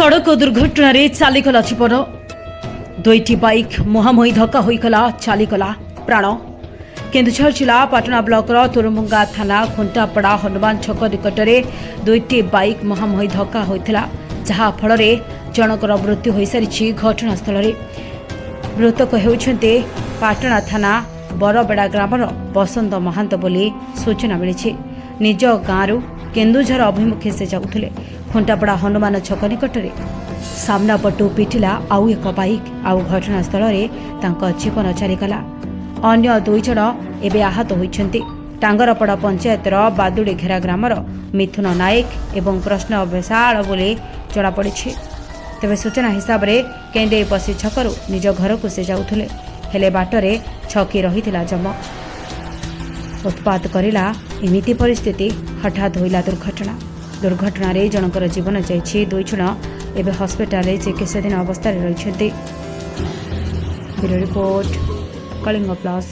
ସଡ଼କ ଦୁର୍ଘଟଣାରେ ଚାଲିଗଲା ଜୀବନ। ଦୁଇଟି ବାଇକ୍ ମୁହାଁମୁହିଁ ଧକ୍କା ହୋଇଗଲା, ଚାଲିଗଲା ପ୍ରାଣ। କେନ୍ଦୁଝର ଜିଲ୍ଲା ପାଟଣା ବ୍ଲକର ତୁରୁମୁଙ୍ଗା ଥାନା ଖୁଣ୍ଟାପଡ଼ା ହନୁମାନ ଛକ ନିକଟରେ ଦୁଇଟି ବାଇକ୍ ମୁହାଁମୁହିଁ ଧକ୍କା ହୋଇଥିଲା, ଯାହାଫଳରେ ଜଣଙ୍କର ମୃତ୍ୟୁ ହୋଇସାରିଛି ଘଟଣାସ୍ଥଳରେ। ମୃତକ ହେଉଛନ୍ତି ପାଟଣା ଥାନା ବରବେଡ଼ା ଗ୍ରାମର ବସନ୍ତ ମହାନ୍ତ ବୋଲି ସୂଚନା ମିଳିଛି। ନିଜ ଗାଁରୁ କେନ୍ଦୁଝର ଅଭିମୁଖେ ସେ ଯାଉଥିଲେ। ଖୁଣ୍ଟାପଡ଼ା ହନୁମାନ ଛକ ନିକଟରେ ସାମ୍ନା ପଟୁ ପିଟିଲା ଆଉ ଏକ ବାଇକ୍, ଆଉ ଘଟଣାସ୍ଥଳରେ ତାଙ୍କ ଜୀବନ ଚାଲିଗଲା। ଅନ୍ୟ ଦୁଇ ଜଣ ଏବେ ଆହତ ହୋଇଛନ୍ତି। ଟାଙ୍ଗରପଡ଼ା ପଞ୍ଚାୟତର ବାଦୁଡ଼ିଘେରା ଗ୍ରାମର ମିଥୁନ ନାୟକ ଏବଂ କୃଷ୍ଣ ବିଶାଳ ବୋଲି ଜଣାପଡ଼ିଛି। ତେବେ ସୂଚନା ହିସାବରେ କେଣ୍ଡେଇ ପଶି ଛକରୁ ନିଜ ଘରକୁ ସେ ଯାଉଥିଲେ। ହେଲେ ବାଟରେ ଛକି ରହିଥିଲା ଯମ, ଉତ୍ପାତ କରିଲା। ଏମିତି ପରିସ୍ଥିତି, ହଠାତ୍ ହୋଇଲା ଦୁର୍ଘଟଣା। ଦୁର୍ଘଟଣାରେ ଜଣଙ୍କର ଜୀବନ ଯାଇଛି, ଦୁଇ ଜଣ ଏବେ ହସ୍ପିଟାଲରେ ଚିକିତ୍ସାଧୀନ ଅବସ୍ଥାରେ ରହିଛନ୍ତି। Bureau report, Kalinga plus.